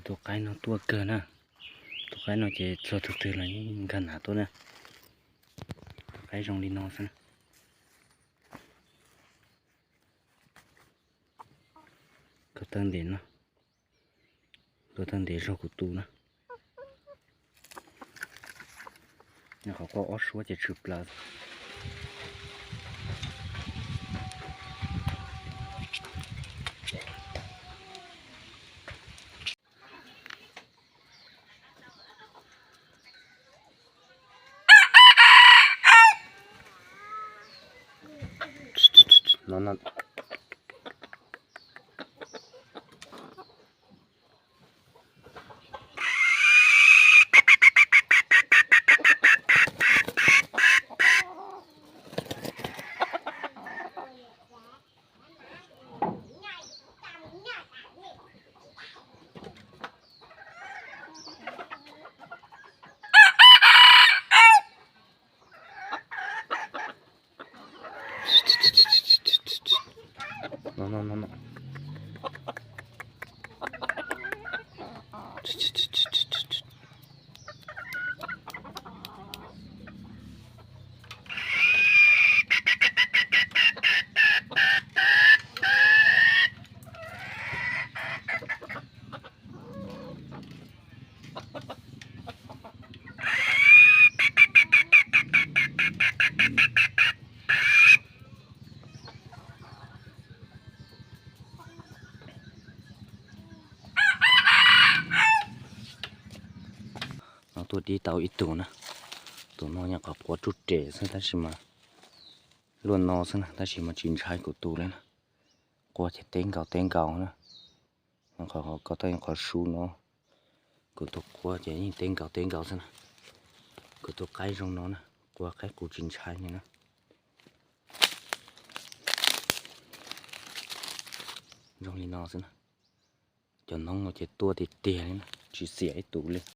Tus qaib no tuaj kawg na. Tus qaib no ces txog tus twg los yeej nkag nav tuaj na. Tus qaib zoo li no xwb na. Ko taw ntev no, ko taw ntev zog kuv tus na. Nyob qhov quaj ob suab ces tshwm plaws. No, no, no, no. No tuaj dib tau ib tug na. Tus no nyuam qhuav quaj ruj res xwb tab sis mas luaj no xwb na, tab sis mas tsis ntshai kuv tus li na. Quaj ces teb nkaus teb nkaus na. Nyuam qhuav ko taw nyuam qhuav su no. Kuv tus quaj ces yeej teb nkaus teb nkaus xwb na. Kuv tus qaib zoo no na, quaj qaib qus tsis ntshai li na. Zoo li no xwb na. Cov noob no ces tuaj tiag tiag li na, tsis xiam ib tus li.